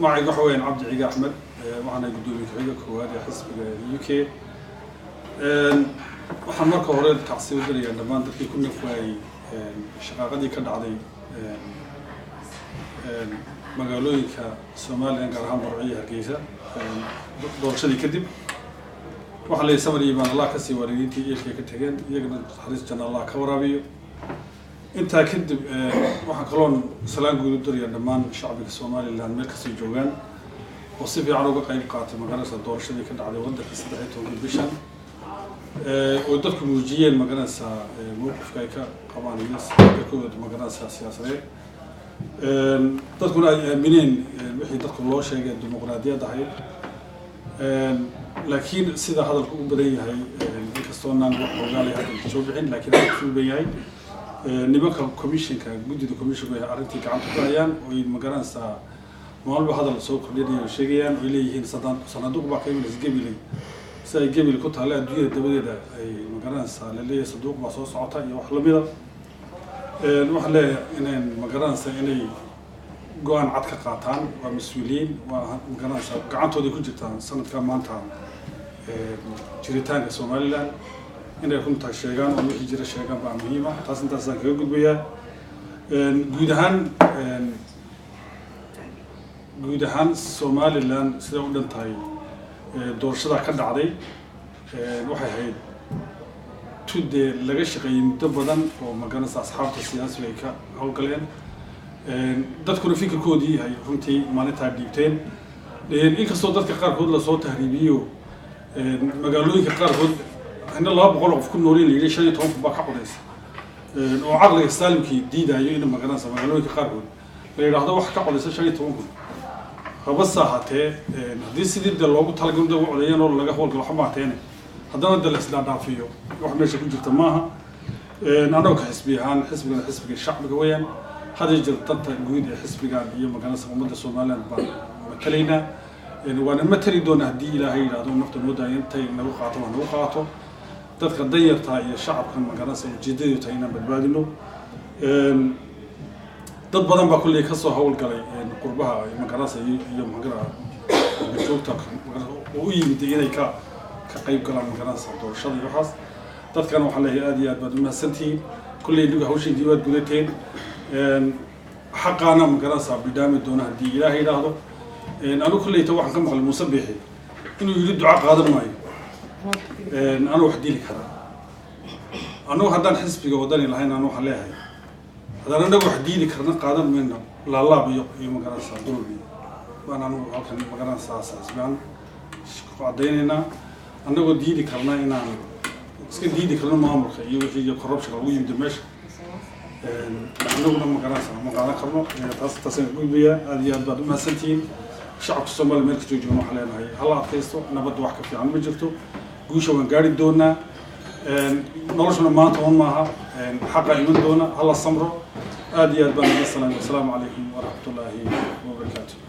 Magacayga waxa weyaan Cabdi Ciige Axmed, waxaana guddoomiye ku-xigeenka koowaad ee xisbiga UK. Waxaan marka hore tacsi u dirayaa dhammaan dadkii ku naf waayey shaqaaqadii ka dhacday magaalooyinka Somaliland, gaar ahaan Burco iyo Hargeysa, doorashadii kadib. Waxaa leeyahay samar iyo imaan Allah ka sii waalidiintii eelkay ka tageen, iyagana naxariis janna Allah ka waraabiyo. Intaa kadib, waxaan kaloon salaan guud u dirayaa dhammaan shacbiga Somaliland meel kastay joogaan oo si fiican uga qayb qaatay magaranaysa doorashadii ka dhacday waddanka 13-kii bishan, oo dadku muujiyeen magaranaysaa mowqifka ay ka qabaan iyo fikirkooda magaranaysaa siyaasadeed, dadkuna ay aamineen wixii dadku loo sheegay dimuqraadiyad ahayd. Laakiin sida hadalku u badan yahay, inkastoo naan wax hogaalay hadda soo bixin, laakiin hadalku u badan yahay nimanka commissionka, guddida commissionka ay arrintii gacanta ku hayaan oo ay magaranaysaa maalba hadal soo kordhinayaan oo sheegayaan oo ay leeyihiin sanaaduuq baa ka imanaysa Gabiley, si ay Gabiley ku taalla adduunyada dabadeeda ay magaranaysaa laleeyahay sanduuq baa soo socota iyo wax lamida. Waxaan leeyahay inayn magaranaysaa inay go-aan cad ka qaataan, waa mas-uuliyiin, waa magaranaysaa gacantooday ku jirtaan sanadka maanta jiritaanka Somaliland, inay runtaa sheegaan oo wixii jira sheegaan baa muhiim ah. Taas intaasaan kaga gudbayaa. Guud ahaan Somaliland siday u dhan tahay, doorashadaa ka dhacday waxay ahayd tudee laga shaqeeyey muddo badan oo magaranaysa asxaabta siyaasiga ay ka howlgaleen, dadkuna fikirkoodii ay runtii maalintaa dhiibteen. Inkastoo dadka qaarkood lasoo tahriibiyo, magaalooyinka qaarkood ina 200 qof ku noolin la yidhi 15 kun baa ka codaysa, oo caqliga saalimkii diidayo in magaranaysa magaalooyinka qaarkood la yidhaahdo wax ka codaysa 15,000. Habase ahaatee, haddii sidii de loogu talagalay da ugu codeeyeen oo laga howlgalo waxba maateene, haddana de la isdhaadhaafiyo wax meesha ku jirta maaha. Annago ka xisbi ahaan, xisbigana xisbiga shacbiga weeyaan, had iyo jeer danta guud ee xisbigan iyo magaranaysa ummadda Somaliland baan matalaynaa, waana matali doonaa haddii Ilaahay yidhaahdo nafta noo daaya. Intay nagu qaato waa nagu qaato, dadka danyartaa iyo shacabkan magaranaysa ujeedadu tahay inaan badbaadino. Dad badan baa kulley kasoo howlgalay qurbaha magaranaysa iyo magara joogta oo u yimid inay ka qayb galaan magaranaysa doorashada iyo waxaas. Dadkana waxaan leeyahay aad iyo aad baad umahadsantihiin, kulley inigu hawshaydii waad gudateen, xaqaana magaranaysaa bidhaami doona haddii Ilaahay yidhaahdo. Anigu kulleyta waxaan ka maqlay Muuse Biixi inuu yidhi duco qaadan maayo anuu wax dili karaa. Annagu haddaan xisbiga Wadani lahayn, anu waxaan leeyahay haddaan anagu wax diidi karna qaadan mayno laalaab iyo magaranaysaa dulmi baan anugu halkan magaranaysaa xisbigaan ku caddaynaynaa. Annagoo diidi karna inaan iska diidi karno maamulka iyo wixii iyo corruption lagu yimid meesha, annaguna magaranaysaa ma qaadan karno. Taas taasaan ka gudbayaa. Aad iyo aad baad umahadsantihiin. Shacabka Soomaaliya meel kastoo joogan waxaan leenahay hala adkaysto, nabadda wax ka fiican ma jirto, guusha waan gaari doonaa, noloshuna maanta un maaha, xaqa iman doona, hala samro. Aad iyo aad baan naga salaamay. Wasalaamu calaykum waraxmatullaahi wabarakaatu.